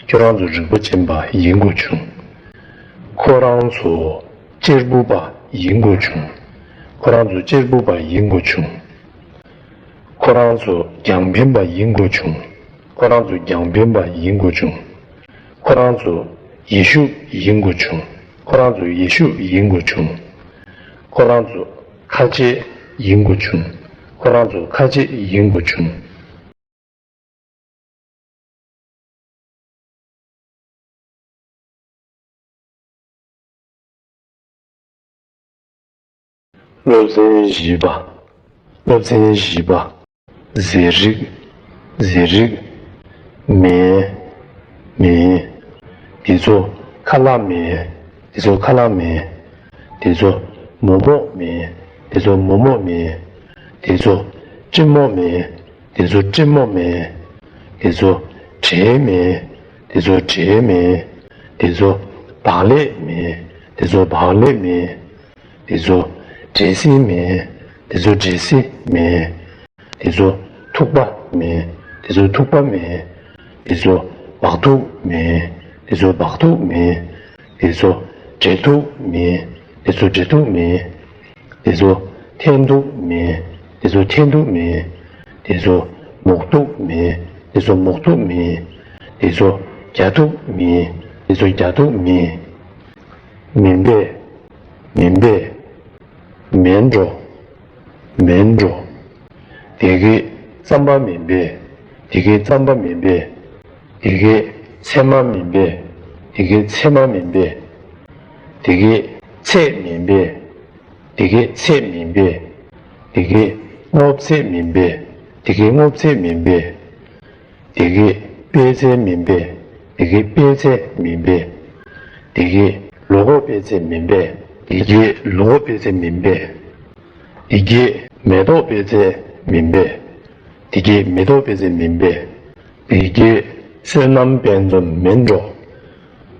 ཁྱོད་རང་ཚོ་རིག་པ་ཅན་པ་ཡིན་དགོས་བྱུང་། ཁོ་རང་ཚོ་གཅེར་བུ་པ་ཡིན་དགོས་བྱུང་། ཁོ་རང་ཚོ་གཅེར་བུ་པ་ཡིན་དགོས་བྱུང་། ཁོ་རང་ཚོ་རྒྱང་འཕེན་པ་ཡིན་དགོས་བྱུང་། ཁོ་རང་ཚོ་རྒྱང་འཕེན་པ་ཡིན་དགོས་བྱུང་། ཁོ་རང་ཚོ་ཡེ་ཤུ་ཡིན་དགོས་བྱུང་། ཁོ་རང་ཚོ་ཡེ་ཤུ་ཡིན་དགོས་བྱུང་། ཁོ་རང་ཚོ་ཁ་ཆེ་ཡིན་དགོས་བྱུང་། ཁོ་རང་ཚོ་ཁ་ཆེ་ཡིན་དགོས་བྱུང་། སློབ་ཚན་བཞི་པ། སློབ་ཚན་བཞི་པ། ཟས་རིགས། ཟས་རིགས། མེ། མེ། དེ་ཚོ་ཁ་ལག་མེ། དེ་ཚོ་ཁ་ལག་མེ། དེ་ཚོ་མོག་མོག་མེ། དེ་ཚོ་མོག་མོག་མེ། དེ་ཚོ་ཀྲི་མོག་མེ། དེ་ཚོ་ཀྲི་མོག་མེ། དེ་ཚོ་བྲེ་མེ། དེ་ཚོ་བྲེ་མེ། དེ་ཚོ་བག་ལེབ་མེ། དེ་ཚོ་བག་ལེབ་མེ། དེ་ཚོ་འབྲས་སིལ་མེ། དེ་ཚོ་འབྲས་སིལ་མེ། དེ་ཚོ་ཐུག་པ་མེ། དེ་ཚོ་ཐུག་པ་མེ། དེ་ཚོ་བག་ཐུག་མེ། དེ་ཚོ་བག་ཐུག་མེ། དེ་ཚོ་འབྲས་ཐུག་མེ། དེ་ཚོ་འབྲས་ཐུག་མེ། དེ་ཚོ་འཐེན་ཐུག་མེ། དེ་ཚོ་འཐེན་ཐུག་མེ། དེ་ཚོ་མོག་ཐུག་མེ། དེ་ཚོ་མོག་ཐུག་མེ། དེ་ཚོ་རྒྱ་ཐུག་མེ། དེ་ཚོ་རྒྱ་ཐུག་མེ། མེན་པས། མེན་པས། མེན་འགྲོ། མེན་འགྲོ། དེ་གའི་རྩམ་པ་མེན་པས། དེ་གའི་རྩམ་པ་མེན་པས། དེ་གའི་ཚལ་མ་མེན་པས། དེ་གའི་ཚལ་མ་མེན་པས། དེ་གའི་ཚད་མེན་པས། དེ་གའི་ཚད་མེན་པས། དེ་གའི་སྔོ་ཚལ་མེན་པས། དེ་གའི་སྔོ་ཚལ་མེན་པས། དེ་གའི་པད་ཚལ་མེན་པས། དེ་གའི་པད་ཚལ་མེན་པས། དེ་གའི་ལོ་འགོག་པད་ཚལ་མེན་པས། དེ་གའི་ལོ་འགོག་པད་ཚལ་མེན་པས། དེ་གའི་མེ་ཏོག་པད་ཚལ་མེན་པས། དེ་གའི་མེ་ཏོག་པད་ཚལ་མེན་པས། དེ་གའི་སོ་ནམ་དཔལ་འཛོམས་མེན་འགྲོ།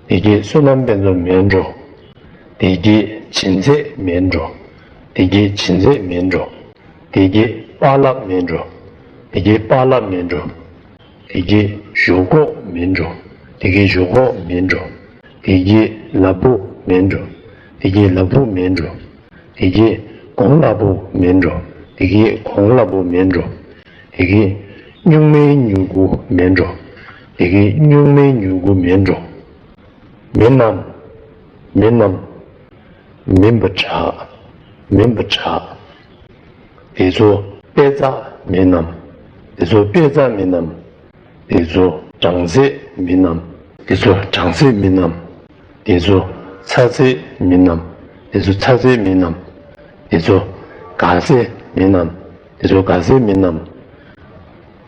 དེ་གའི་སོ་ནམ་དཔལ་འཛོམས་མེན་འགྲོ། དེ་གའི་བྱིན་ཚད་མེན་འགྲོ། དེ་གའི་བྱིན་ཚད་མེན་འགྲོ། དེ་གའི་པཱ་ལགས་མེན་འགྲོ། དེ་གའི་པཱ་ལགས་མེན་འགྲོ། དེ་གའི་ཞོག་ཁོག་མེན་འགྲོ། དེ་གའི་ཞོག་ཁོག་མེན་འགྲོ། དེ་གའི་ལ་ཕུག་མེན་འགྲོ། དེ་གའི་ལ་ཕུག་མེན་འགྲོ། དེ་གའི་ གོང་ལ་བུ་མེད་འགྲོ། དེ་གའི་གོང་ལ་བུ་མེད་འགྲོ། དེ་གའི་སྨྱུག་མའི་མྱུ་གུ་མེད་འགྲོ། དེ་གའི་སྨྱུག་མའི་མྱུ་གུ་མེད་འགྲོ། མིན་ནམ། མིན་ནམ། མིན་པར་གྲགས། མིན་པར་གྲགས། དེ་ཚོ་དཔེ་རྩ་མིན་ནམ། དེ་ཚོ་དཔེ་རྩ་མིན་ནམ། དེ་ཚོ་གྲངས་ཚད་མིན་ནམ། དེ་ཚོ་གྲངས་ཚད་མིན་ནམ། དེ་ཚོ་ཚ་ཚད་མིན་ནམ། དེ་ཚོ་ཚ་ཚད་མིན་ནམ། དེ་ཚོ་ག་ཚད་མིན་ནམ། དེ་ཚོ་ག་ཚད་མིན་ནམ།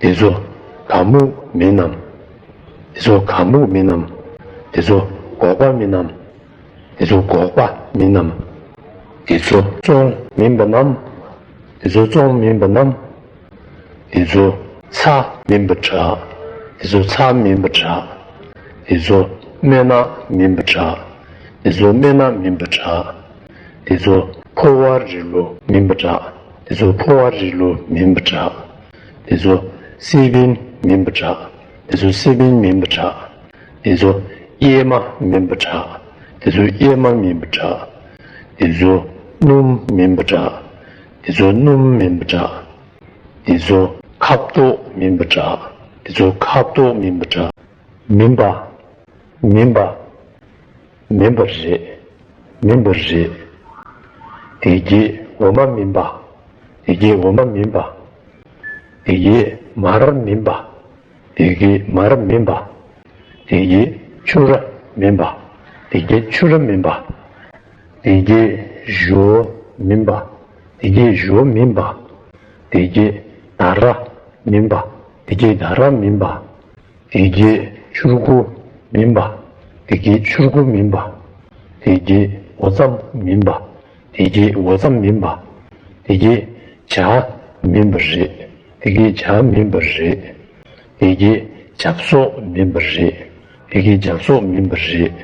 དེ་ཚོ་ག་མུག་མིན་ནམ། དེ་ཚོ་ག་མུག་མིན་ནམ། དེ་ཚོ་འགོག་པ་མིན་ནམ། དེ་ཚོ་འགོག་པ་མིན་ནམ། དེ་ཚོ་བཙོང་མིན་པ་ནམ། དེ་ཚོ་བཙོང་མིན་པ་ནམ། དེ་ཚོ་ཚྭ་མིན་པར་གྲགས། དེ་ཚོ་ཚྭ་མིན་པར་གྲགས། དེ་ཚོ་སྨན་སྣ་མིན་པར་གྲགས། དེ་ཚོ་སྨན་སྣ་མིན་པར་གྲགས། དེ་ཚོ་ཕོ་བ་རི་ལུ་མིན་པར་གྲགས། དེ་ཚོ་ཕོ་བ་རི་ལུ་མིན་པར་གྲགས། དེ་ཚོ་སི་པན་མིན་པར་གྲགས། དེ་ཚོ་སི་པན་མིན་པར་གྲགས། དེ་ཚོ་གཡེར་མ་མིན་པར་གྲགས། དེ་ཚོ་གཡེར་མ་མིན་པར་གྲགས། དེ་ཚོ་སྣུམ་མིན་པར་གྲགས། དེ་ཚོ་སྣུམ་མིན་པར་གྲགས། དེ་ཚོ་ཁ་དོག་མིན་པར་གྲགས། དེ་ཚོ་ཁ་དོག་མིན་པར་གྲགས། མིན་པ། མིན་པ། མིན་པ་རེད། མིན་པ་རེད། དེ་གའི་འོ་མ་མིན་པ། དེ་གའི་འོ་མ་མིན་པ། དེ་གའི་མར་མིན་པ། དེ་གའི་མར་མིན་པ། དེ་གའི་ཕྱུ་ར་མིན་པ། དེ་གའི་ཕྱུ་ར་མིན་པ། དེ་གའི་ཞོ་མིན་པ། དེ་གའི་ཞོ་མིན་པ། དེ་གའི་ད་ར་མིན་པ། དེ་གའི་ད་ར་མིན་པ། དེ་གའི་ཕྱུར་གུ་མིན་པ། དེ་གའི་ཕྱུར་གུ་མིན་པ། དེ་གའི་འོ་རྩམ་མིན་པ། དེ་གའི་འོ་རྩམ་མིན་པ། དེ་གའི་ཇ་མིན་པ་རེད། དེ་གའི་ཇ་མིན་པ་རེད། དེ་གའི་ཇབ་སོག་མིན་པ་རེད། དེ་གའི་ཇབ་སོག་མིན་པ་རེད།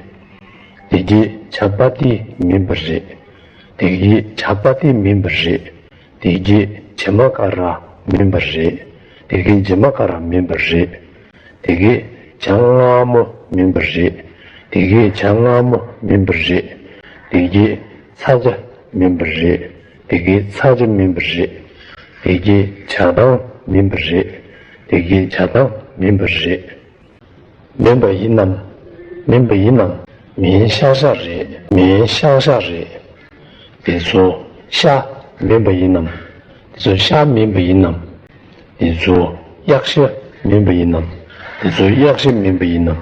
དེ་གའི་ཇ་པ་ཏི་མིན་པ་རེད། དེ་གའི་ཇ་པ་ཏི་མིན་པ་རེད། དེ་གའི་བྱེ་མ་ཀ་ར་མིན་པ་རེད། དེ་གའི་བྱེ་མ་ཀ་ར་མིན་པ་རེད། དེ་གའི་ཇ་མངར་མོ་མིན་པ་རེད། དེ་གའི་ཇ་མངར་མོ་མིན་པ་རེད། དེ་གའི་ཚྭ་ཇ་མིན་པ་རེད། དེ་གའི་ཚྭ་ཇ་མིན་པ་རེད། དེ་གའི་ཇ་དང་མིན་པ་རེད། དེ་གའི་ཇ་དང་མིན་པ་རེད། མིན་པ་ཡིན་ནམ། མིན་པ་ཡིན་ནམ། མིན་ཤག་ཤག་རེད། མིན་ཤག་ཤག་རེད། དེ་ཚོ་ཤ་མིན་པ་ཡིན་ནམ། དེ་ཚོ་ཤ་མིན་པ་ཡིན་ནམ། དེ་ཚོ་གཡག་ཤ་མིན་པ་ཡིན་ནམ། དེ་ཚོ་གཡག་ཤ་མིན་པ་ཡིན་ནམ།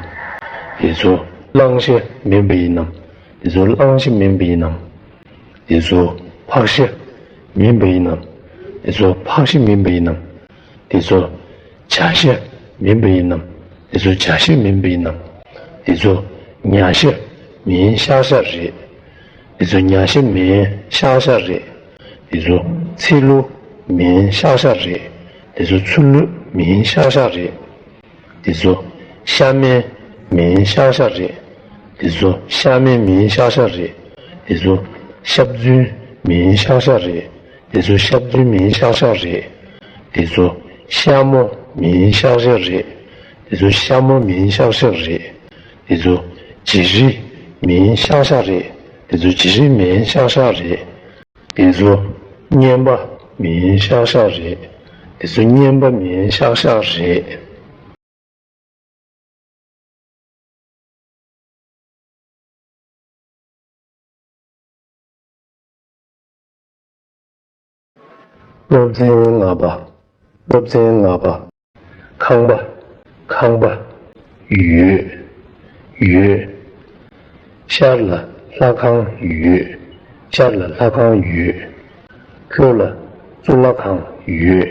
དེ་ཚོ་གླང་ཤ་མིན་པ་ཡིན་ནམ། དེ་ཚོ་གླང་ཤ་མིན་པ་ཡིན་ནམ། དེ་ཚོ་ཕག་ཤ་མིན་པ་ཡིན་ནམ། དེ་ཚོ་ཕག་ཤ་མིན་པ་ཡིན་ནམ། དེ་ཚོ་བྱ་ཤ་མིན་པ་ཡིན་ནམ། དེ་ཚོ་བྱ་ཤ་མིན་པ་ཡིན་ནམ། དེ་ཚོ་ཉ་ཤ་མིན་ཤག་ཤག་རེད། དེ་ཚོ་ཉ་ཤ་མིན་ཤག་ཤག་རེད། དེ་ཚོ་ཚི་ལུ་མིན་ཤག་ཤག་རེད། དེ་ཚོ་ཚུ་ལུ་མིན་ཤག་ཤག་རེད། དེ་ཚོ་ཤ་མེ་མིན་ཤག་ཤག་རེད། དེ་ཚོ་ཤ་མེ་མིན་ཤག་ཤག་རེད། དེ་ཚོ་ཤ་བཙུན་མིན་ཤག་ཤག་རེད། དེ་ཚོ་ཤ་བཙུན་མིན་ཤག་ཤག་རེད། དེ་ཚོ་ཤ་མོ་མིན་ཤག་ཤག་རེད། དེ་ཚོ་ཤ་མོ་མིན་ཤག་ཤག་རེད། དེ་ཚོ་བྱི་རིལ་མིན་ཤག་ཤག་རེད། དེ་ཚོ་བྱི་རིལ་མིན་ཤག་ཤག་རེད། དེ་ཚོ་རྔན་པ་མིན་ཤག་ཤག་རེད། དེ་ཚོ་རྔན་པ་མིན་ཤག་ཤག་རེད། སློབ་ཚན་ལྔ་པ། སློབ་ཚན་ལྔ་པ། ཁང་པ། ཁང་པ། ཡོད། ཡོད། ཤར་ལ་ལྷ་ཁང་ཡོད། ཤར་ལ་ལྷ་ཁང་ཡོད། ལྷོ་ལ་གཙུག་ལག་ཁང་ཡོད།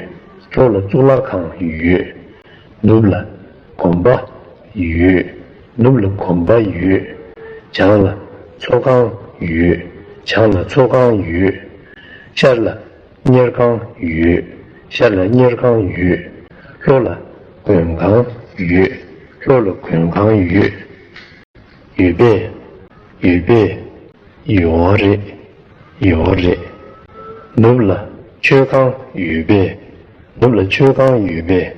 ལྷོ་ལ་གཙུག་ལག་ཁང་ཡོད། ནུབ་ལ་དགོན་པ་ཡོད། ནུབ་ལ་དགོན་པ་ཡོད། བྱང་ལ་ཚོགས་ཁང་ཡོད། བྱང་ལ་ཚོགས་ཁང་ཡོད། ཤར་ལ་གཉེར་ཁང་ཡོད། ཤར་ལ་གཉེར་ཁང་ཡོད། ལྷོ་ལ་མགོན་ཁང་ཡོད། ལྷོ་ལ་མགོན་ཁང་ཡོད། ཡོད་པས། ཡོད་པས། ཡོད་རེད། ཡོད་རེད། ནུབ་ལ་མཆོད་ཁང་ཡོད་པས། ནུབ་ལ་མཆོད་ཁང་ཡོད་པས།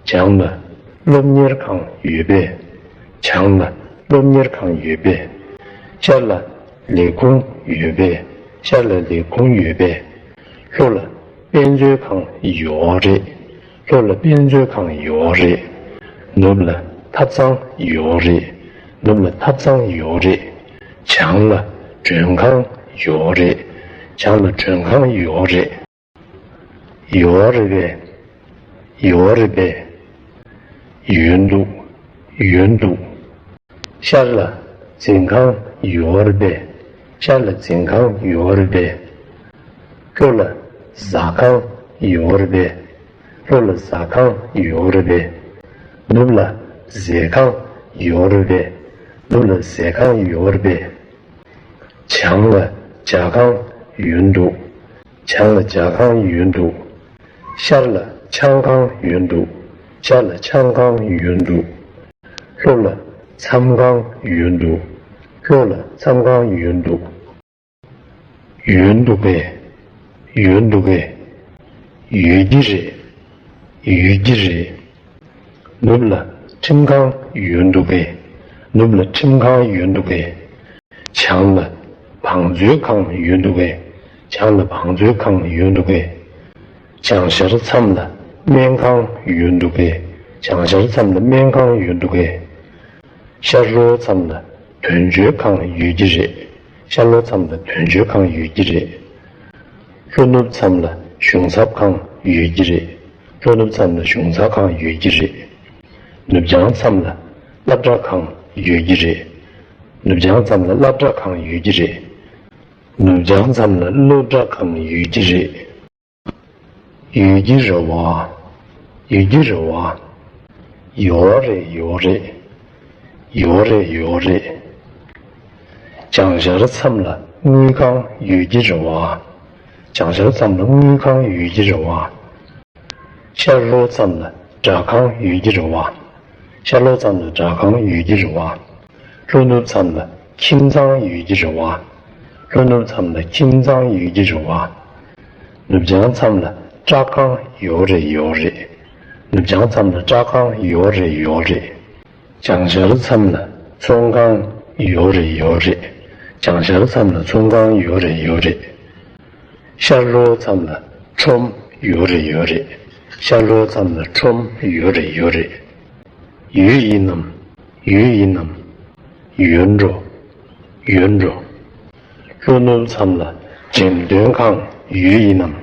བྱང་ལ་སློབ་གཉེར་ཁང་ཡོད་པས། བྱང་ལ་སློབ་གཉེར་ཁང་ཡོད་པས། ཤར་ལ་ལས་ཁུངས་ཡོད་པས། ཤར་ལ་ལས་ཁུངས་ཡོད་པས། ལྷོ་ལ་དཔེ་མཛོད་ཁང་ཡོད་རེད། ལྷོ་ལ་དཔེ་མཛོད་ཁང་ཡོད་རེད། ནུབ་ལ་ཐབ་ཚང་ཡོད་རེད། ནུབ་ལ་ཐབ་ཚང་ཡོད་རེད། བྱང་ལ་མགྲོན་ཁང་ཡོད་རེད། བྱང་ལ་མགྲོན་ཁང་ཡོད་རེད། ཡོད་རེད་པས། ཡོད་རེད་པས། ཡོད་འདུག་ཡོད་འདུག་ཤར་ལ་འཛིན་ཁང་ཡོད་རེད་པས། ཤར་ལ་འཛིན་ཁང་ཡོད་རེད་པས། ལྷོ་ལ་ཟ་ཁང་ཡོད་རེད་པས། ལྷོ་ལ་ཟ་ཁང་ཡོད་རེད་པས། ནུབ་ལ་ཟས་ཁང་ཡོད་རེད་པས། ནུབ་ལ་ཟས་ཁང་ཡོད་རེད་པས། བྱང་ལ་ཇ་ཁང་ཡོད་འདུག་བྱང་ལ་ཇ་ཁང་ཡོད་འདུག་ཤར་ལ་ཆང་ཁང་ཡོད་འདུག་ཤར་ལ་ཆང་ཁང་ཡོད་འདུག་ལྷོ་ལ་མཚམས་ཁང་ཡོད་འདུག་ལྷོ་ལ་མཚམས་ཁང་ཡོད་འདུག་ཡོད་འདུག་གས། ཡོད་འདུག་གས། ཡོད་ཀྱི་རེད། ཡོད་ཀྱི་རེད། ནུབ་ལ་ཁྲིམས་ཁང་ཡོད་འདུག་གས། ནུབ་ལ་ཁྲིམས་ཁང་ཡོད་འདུག་གས། བྱང་ལ་བང་མཛོད་ཁང་ཡོད་འདུག་གས། བྱང་ལ་བང་མཛོད་ཁང་ཡོད་འདུག་གས། བྱང་ཤར་མཚམས་ལ་སྨན་ཁང་ཡོད་འདུག་གས། བྱང་ཤར་མཚམས་ལ་སྨན་ཁང་ཡོད་འདུག་གས། ཤར་ལྷོ་མཚམས་ལ་དོན་གཅོད་ཁང་ཡོད་ཀྱི་རེད། ཤར་ལྷོ་མཚམས་ལ་དོན་གཅོད་ཁང་ཡོད་ཀྱི་རེད། ལྷོ་ནུབ་མཚམས་ལ་གཞུང་ཚབ་ཁང་ཡོད་ཀྱི་རེད། ལྷོ་ནུབ་མཚམས་ལ་གཞུང་ཚབ་ཁང་ཡོད་ཀྱི་རེད། ནུབ་བྱང་མཚམས་ལ་སློབ་གྲྭ་ཁང་ཡོད་ཀྱི་རེད། ནུབ་བྱང་མཚམས་ལ་སློབ་གྲྭ་ཁང་ཡོད་ཀྱི་རེད། ནུབ་བྱང་མཚམས་ལ་སློབ་གྲྭ་ཁང་ཡོད་ཀྱི་རེད། ཡོད་ཀྱི་རེད་བ། ཡོད་ཀྱི་རེད་བ། ཡོད་རེད་ཡོད་རེད། ཡོད་རེད་ཡོད་རེད། བྱང་ཤར་མཚམས་ལ་དངུལ་ཁང་ཡོད་ཀྱི་རེད་བ། བྱང་ཤར་མཚམས་ལ་དངུལ་ཁང་ཡོད་ཀྱི་རེད་བ། ཤར་ལྷོ་མཚམས་ལ་སྦྲག་ཁང་ཡོད་ཀྱི་རེད་བ། ཤར་ལྷོ་མཚམས་ལ་སྦྲག་ཁང་ཡོད་ཀྱི་རེད་བ། ལྷོ་ནུབ་མཚམས་ལ་ཁྱིམ་ཚང་ཡོད་ཀྱི་རེད་བ། ལྷོ་ནུབ་མཚམས་ལ་ཁྱིམ་ཚང་ཡོད་ཀྱི་རེད་བ། ནུབ་བྱང་མཚམས་ལ་སྦྲག་ཁང་ཡོད་རེད་ཡོད་རེད། ནུབ་བྱང་མཚམས་ལ་སྦྲག་ཁང་ཡོད་རེད་ཡོད་རེད། བྱང་ཤར་མཚམས་ལ་ཚོང་ཁང་ཡོད་རེད་ཡོད་རེད། བྱང་ཤར་མཚམས་ལ་ཚོང་ཁང་ཡོད་རེད་ཡོད་རེད། ཤར་ལྷོ་མཚམས་ལ་ཁྲོམ་ཡོད་རེད་ཡོད་རེད། ཤར་ལྷོ་མཚམས་ལ་ཁྲོམ་ཡོད་རེད་ཡོད་རེད། ཡོད་ཡིན་ནམ། ཡོད་ཡིན་ནམ། ཡོད་འགྲོ། ཡོད་འགྲོ། ལྷོ་ནུབ་མཚམས་ལ་འགྲེམས་སྟོན་ཁང་ཡོད་ཡིན་ནམ།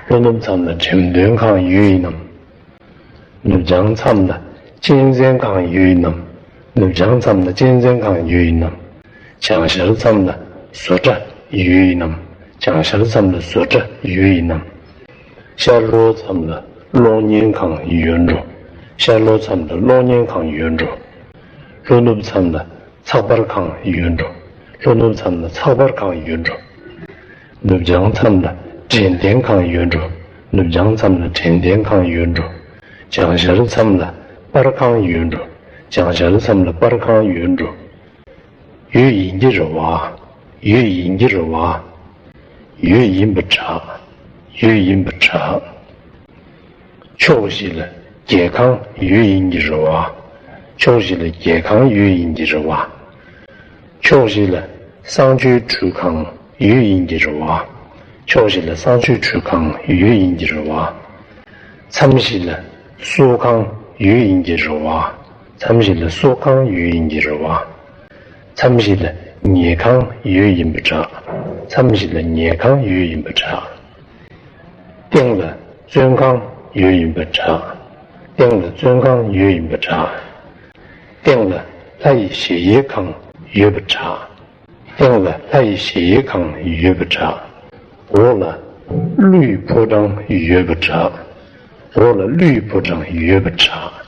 ལྷོ་ནུབ་མཚམས་ལ་འགྲེམས་སྟོན་ཁང་ཡོད་ཡིན་ནམ། ནུབ་བྱང་མཚམས་ལ་གཅན་གཟན་ཁང་ཡོད་ཡིན་ནམ། ནུབ་བྱང་མཚམས་ལ་གཅན་གཟན་ཁང་ཡོད་ཡིན་ནམ། བྱང་ཤར་མཚམས་ལ་བཟོ་གྲྭ་ཡོད་ཡིན་ནམ། བྱང་ཤར་མཚམས་ལ་བཟོ་གྲྭ་ཡོད་ཡིན་ནམ། ཤར་ལྷོ་མཚམས་ལ་གློག་བརྙན་ཁང་ཡོད་འགྲོ། ཤར་ལྷོ་མཚམས་ལ་གློག་བརྙན་ཁང་ཡོད་འགྲོ། ལྷོ་ནུབ་མཚམས་ལ་ཚགས་པར་ཁང་ཡོད་འགྲོ། ལྷོ་ནུབ་མཚམས་ལ་ཚགས་པར་ཁང་ཡོད་འགྲོ། ནུབ་བྱང་མཚམས་ལ་དྲན་རྟེན་ཁང་ཡོད་འགྲོ། ནུབ་བྱང་མཚམས་ལ་དྲན་རྟེན་ཁང་ཡོད་འགྲོ། བྱང་ཤར་མཚམས་ལ་པར་ཁང་ཡོད་འགྲོ། བྱང་ཤར་མཚམས་ལ་པར་ཁང་ཡོད་འགྲོ། ཡོད་ཡིན་གྱི་རེད་བ། ཡོད་ཡིན་གྱི་རེད་བ། ཡོད་ཡིན་པ་འདྲ། ཡོད་ཡིན་པ་འདྲ། ཕྱོགས་བཞི་ལ་རྒྱལ་ཁང་ཡོད་ཡིན་གྱི་རེད་བ། ཕྱོགས་བཞི་ལ་རྒྱལ་ཁང་ཡོད་ཡིན་གྱི་རེད་བ། ཕྱོགས་བཞི་ལ་གསང་སྤྱོད་ཁྲུས་ཁང་ཡོད་ཡིན་གྱི་རེད་བ། ཕྱོགས་བཞི་ལ་གསང་སྤྱོད་ཁྲུས་ཁང་ཡོད་ཡིན་གྱི་རེད་བ། མཚམས་བཞི་ལ་གསོལ་ཁང་ཡོད་ཡིན་གྱི་རེད་བ། མཚམས་བཞི་ལ་གསོལ་ཁང་ཡོད་ཡིན་གྱི་རེད་བ། མཚམས་བཞི་ལ་ཉལ་ཁང་ཡོད་ཡིན་པ་འདྲ། མཚམས་བཞི་ལ་ཉལ་ཁང་ཡོད་ཡིན་པ་འདྲ། སྟེང་ལ་བཙོན་ཁང་ཡོད་ཡིན་པ་འདྲ། སྟེང་ལ་བཙོན་ཁང་ཡོད་ཡིན་པ་འདྲ། སྟེང་ལ་ལྷ་ཡི་གཞལ་ཡས་ཁང་ཡོད་པ་འདྲ། སྟེང་ལ་ལྷ་ཡི་གཞལ་ཡས་ཁང་ཡོད་པ་འདྲ། འོག་ལ་ཀླུའི་ཕོ་བྲང་ཡོད་པ་འདྲ། འོག་ལ་ཀླུའི་ཕོ་བྲང་ཡོད་པ་འདྲ།